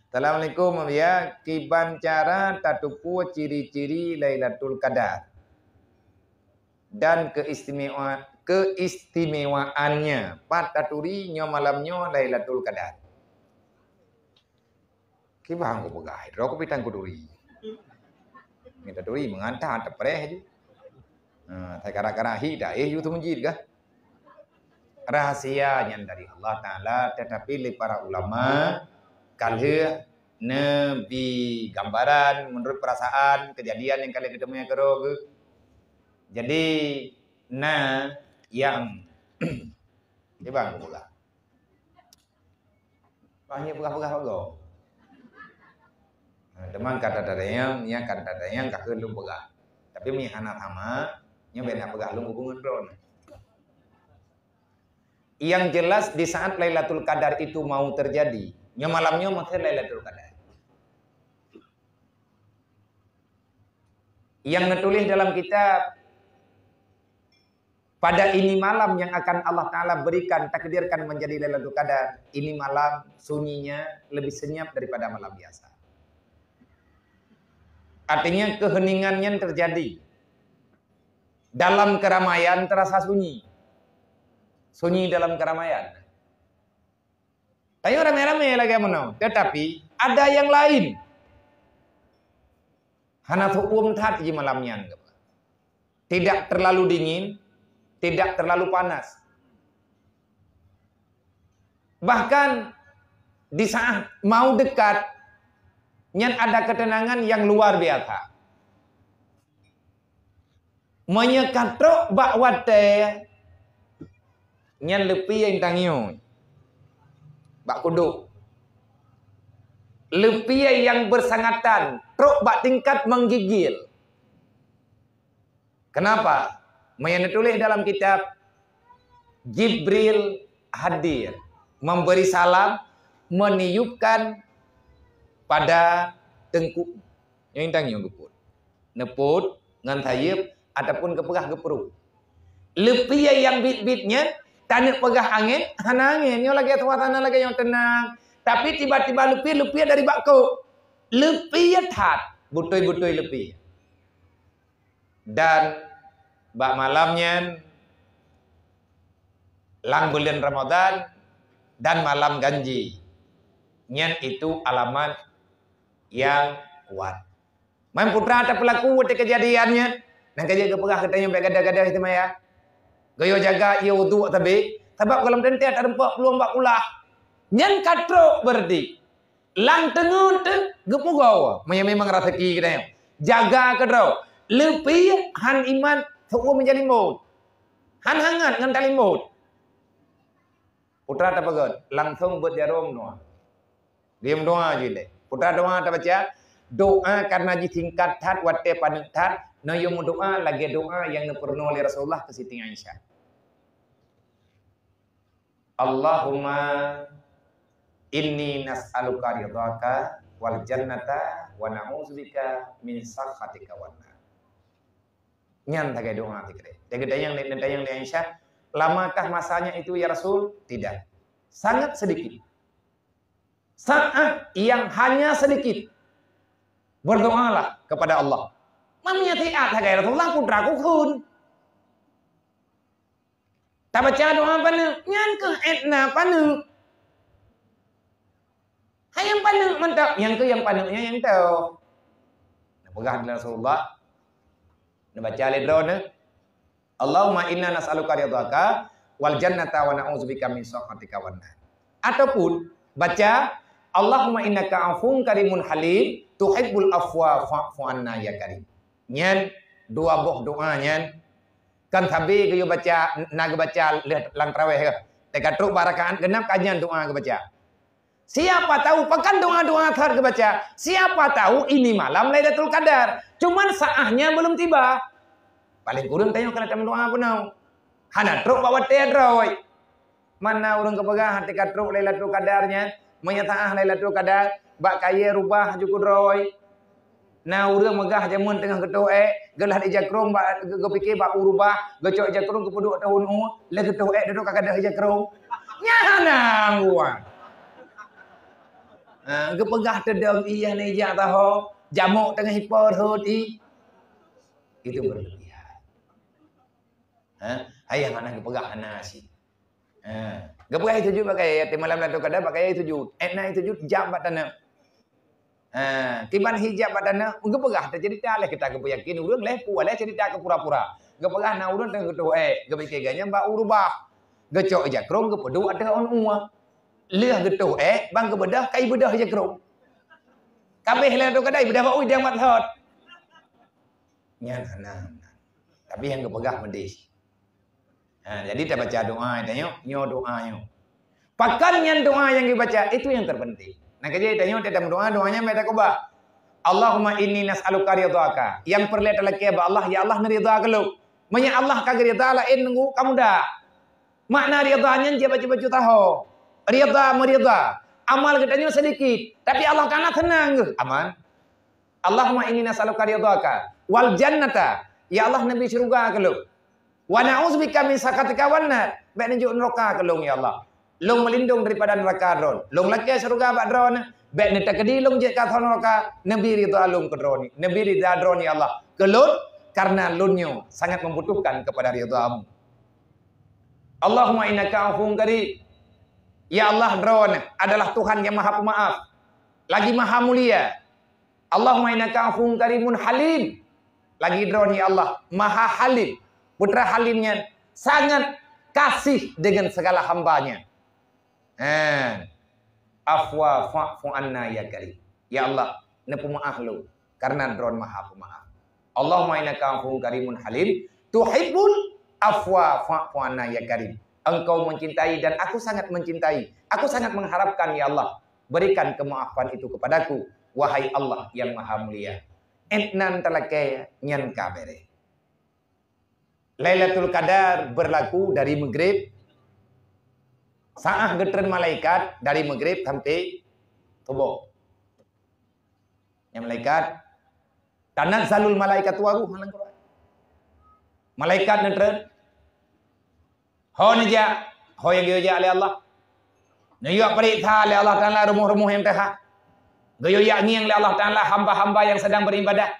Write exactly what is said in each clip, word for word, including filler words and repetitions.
Assalamualaikum, Buya. Kiban cara tateupeue ciri-ciri Lailatul Qadar dan keistimewa-, keistimewaannya? Pat taturi nyoe malam nyoe Lailatul Qadar? Kiban kupeugah, droe kupi tan kuturi. Minta turi meugantan tepreh ju. Ha, sai kara-kara hi dah, eh, ju teumeujid kah? Rahsia nyan dari Allah Taala, tetapi lé para ulama ka lheueh neubi gambaran menurut perasaan kejadian nyang ka lheueh geuteumé keudroe geuh. Jadi na nyang kiban kupeugah. Bah nyoe peugah-peugah bagoe. Nah, teuma kata-kata nyang, nyang kata-kata nyang ka keuh lôn peugah. Tapi meunyoe hana sama, nyoe bèk na peugah lôn hubungan droeneuh. Yang jelas di saat Lailatul Qadar itu mau terjadi, nyoe malam nyoe meusti Lailatul Qadar. Yang neutuléh dalam kitab, pada ini malam yang akan Allah Taala berikan, takdirkan menjadi Lailatul Qadar, ini malam sunyinya lebih senyap daripada malam biasa. Artinya keheningan nyan terjadi. Dalam keramaian terasa sunyi. Sunyi dalam keramaian. Tanyoe ramé-ramé lagèe meunoe, tetapi ada yang lain. Hana seuuem that jimalam nyan. Tidak terlalu dingin, tidak terlalu panas. Bahkan di saat mau dekat, nyan ada ketenangan yang luar biasa. Meunyoe ka trok bak watèe nyan, leupie nyang tangieng bak kudok. Leupie nyang bersangatan trok bak tingkat menggigil. Kenapa? Meunyoe neutuléh dalam kitab, Jibril hadir memberi salam, meniupkan pada teungku. Nyang tangieng geupot. Neupot ngon sayeup ataupun geupeugah geuprok. Leupie nyang bit-bit nyan, taneuk peugah angén, hana angén. Nyoe lagèe suasana lagèe nyang teunang. Tapi tiba-tiba leupie, leupie dari bak kok. Leupie that, beutôi-beutôi leupie. Dan bak malam nyan, lam buleuen Ramadan dan malam ganji. Nyan itu alamat nyang kuat. Man putra tapeulaku watèe keujadian nyan, nyan ka jeuet geupeugah geutanyoe bèk gadoh-gadoh teuma ya. Geuyue jaga ie uduk sabé, sabab gohlom teuntèe tarumpok plueng bak kulah. Nyan ka trok beureuti. Lam teungeut teuh geupugoe, meunyoe memang raseuki geutanyoe. Jaga keudroe. Leupie han imat seuuem jalimbot. Han hangat ngon talimbot. Putra tapeugöt, langsong beuet jaroe meudoa. Geuyue meudoa jih lé. Putra doa tabaca, doa karena jih singkat that, watèe paneuk that, nyoe yue meudoa lagèe doa nyang neupeurunoe lé Rasulullah keu Siti Aisyah. Allahumma inni nas'aluka ridhaka wal jannata wa na'udzubika min sakhatika wan nar. Nyan lagèe doa teukeureuh. Lagèe tanyong lé, tanyong lé Aisyah, "Lamakah masanya itu, ya Rasul?" Tidak. Sangat sedikit. Saat yang hanya sedikit. Berdoalah kepada Allah. Mamnya siat lagèe Rasulullah putra kukun. Tabaca doa paneuk, nyan keuh étna paneuk. Hai nyang paneuk mantap, nyang keuh nyang paneuk nyan nyang teuh. Neupeugah lé Rasulullah, neubaca lé droeneuh, "Allahumma inna nas'aluka ridhaka wal jannata wa na'udzubika min sakhatika wan nar." Ataupun baca, "Allahumma innaka afuwun karimun halim, tuhibbul afwa fa'fu anna ya karim." Nyan dua boh doa nyan kan sabé geuyue baca, na geubaca lheueh lam tarawih ka. Teuka trok bak rakaat geunap ka nyan doa geubaca. Siapa tahu, pakon doa-doa that geubaca. Siapa tahu ini malam Lailatul Qadar. Cuman saatnya belum tiba. Paling kurang tanyoe kana tameudoa keunoe. Hana trok bak watèe droe. Mana ureueng geupeugah teuka trok Lailatul Qadar nyan, meunyo saah Lailatul Qadar, bak kayèe rubah ju keudroe. Na ureueng meugah jameun teungoh geutoh ék, geulah ija krông bak, geu-, geupike bak u rubah, geucok ija krông geupeuduek ateueh u, lheueh geutoh ék dudoe ka gadôh ija krông. Nyan hana anggua. Ha, geupeugah teudong ié hana ijak taho, jamok teungoh ipo rhot i. Itu berlebihan. Ha, ayah hana geupeugah hana si. Ha, geupeugah sujud bak kayèe, malam Lailatul Qadar bak kayèe sujud. Ék na sujud jam bak taneuh. Ha, kiban hijab bak taneuh, geupeugah teuceurita lé kita geupeuyakin ureueng lé puah lé ceurita keu pura-pura. Geupeugah na ureueng teungoh geutoh ék, geupike ganyang bak u rubah. Geucok ija krong geupeuduek ateueh ôn uwa. Lheueh geutoh ék, ban geubeudôh kai beudôh ija krong. Kabeh lé tu kadai beudôh bak u idang mat lhot. Nyan hana. Tapi nyang geupeugah meudeh. Ha, jadi tabaca doa tanyoe, nyoe doa nyoe. Pakon nyan doa nyang geubaca, itu yang terpenting. Nah, keujeuet tanyoe teutab doa, doa nyan baca takobah. Allahumma inni nas'aluka ridhaka. Nyang peureulée talakée bak Allah, ya Allah, neuridha keu lôn. Meunyoe Allah ka geuridha laén nunggu kamu dah. Makna ridha nyan jeuet bacut-bacut taho. Ridha meurida. Amal geutanyoe sedikit, tapi Allah Taala senang geuh. Aman. Allahumma inni nas'aluka ridhaka wal jannata. Ya Allah, neubi syeuruga keu lôn. Wa na'udzubika min sakhatika wan nar. Bèk neujok neuraka keu lôn, ya Allah. Lôn meulindong daripada neuraka Droe. Lôn lakèe syeuruga bak Droe. Bèk neutakeudi lôn jeuet keu asoe neuraka. Neubi ridha lôn keu Droe. Neubi ridha Droe, ya Allah. Keu lôn, karena lôn nyoe sangat membutuhkan kepada ridha-Mu. Allahumma innaka afuwun karim. Ya Allah, Droe adalah Tuhan yang Maha Pemaaf, lagi Maha Mulia. Allahumma innaka afuwun karimun halim. Lagi Droe, ya Allah, Maha Halim. Putra Halim nyan sangat kasih dengan segala hamba-Nya. Ha. Afwa fa'fu anna ya karim. Ya Allah, neupeumaaf lôn, karena Droe Maha Pemaaf. Allahumma innaka afuwun karimun halim, tuhibbul afwa fa'fu anna ya karim. Engkau mencintai dan aku sangat mencintai. Aku sangat mengharapkan, ya Allah, berikan kemaafan itu kepadaku, wahai Allah yang Maha Mulia. Ék nan talakée nyan ka béréh. Lailatul Qadar berlaku dari Maghrib, saah geutreun malaikat dari Maghrib sampai suboh. Nyang malaikat, tanazzalul malaikatu war ruh, lam Quran. Malaikat neutreun. Ho neujak, ho nyang geuyue jak lé Allah. Neuyue pareksa lé Allah Taala rumoh-rumoh nyang teuhah. Geuyue jak ngieng lé Allah Taala hamba-hamba nyang sedang beribadah.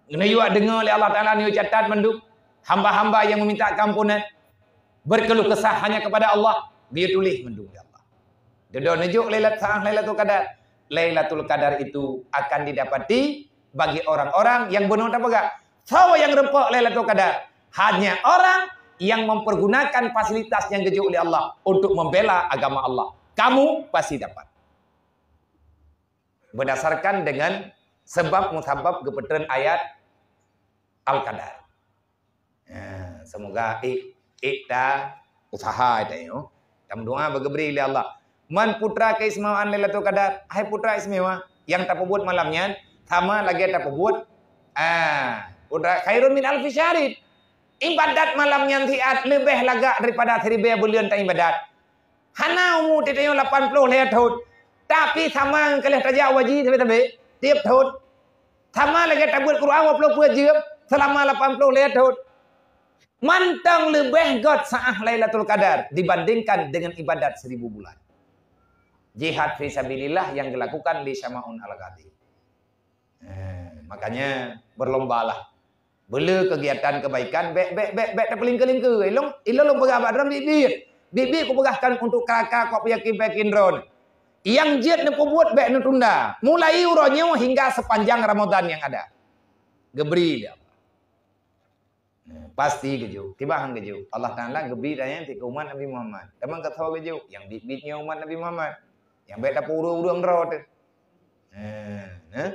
Neuyue deungoe lé Allah Taala, neuyue catat mandum hamba-hamba nyang meminta keampunan, berkeluh kesah hanya kepada Allah, geuyue tuléh mandum lé Allah. Dudoe neujok Lailat-, saah Lailatul Qadar. Lailatul Qadar itu akan didapati bagi orang-orang yang bunoe tapeugah, soe nyang reumpok Lailatul Qadar? Hanya orang yang mempergunakan fasilitas nyang geujok lé Allah untuk membela agama Allah. Kamu pasti dapat. Berdasarkan dengan sebab musabab geupeutreun ayat Al-Qadar. Ha, semoga ék, ék ta usaha tanyoe. Tameudoa beugeubri lé Allah. Man putra keistimewaan Lailatul Qadar, hai putra istimewa, nyang tapeubuet malam nyan sama lagée tapeubuet, ah, putra khairun min alfi syahrin. Ibadat malam nyan siat leubeh lagak daripada siribée buleuen taibadat. Hana umu tanyoe lapan ploh lhée thon, tapi sama ngon ka lheueh tajak u haji sabe-sabe tieb thon. Sama lagée tabeuet Quran dua ploh peuet jeuem selama lapan ploh lhée thon. Mantong leubeh göt saah Lailatul Qadar dibandingkan dengan ibadat seribu bulan. Jihad fi sabilillah yang dilakukan di Syama'un Al-Ghadi. Eh, makanya berlombalah. Beu le kegiatan kebaikan, bék, bék, bék, bék tapeuleungkeu-leungkeu. Ilôn, ilôn lôn peugah bak droeneuh biet-biet. Biet-biet kupeugahkan untuk kaka kok peuyakin-peuyakin droeneuh. Nyang jeuet neupeubuet bék neutunda. Mulai uroe nyoe hingga sepanjang Ramadan yang ada. Geubri dia. Nah, pasti geujok. Kiban han geujok. Allah Taala geubri dayang ti keu umat Nabi Muhammad. Teuma gata geujok. Nyang biet-biet nyoe umat Nabi Muhammad. Nyang bék tapeuureueng-ureueng droe teuh. Nah, nah.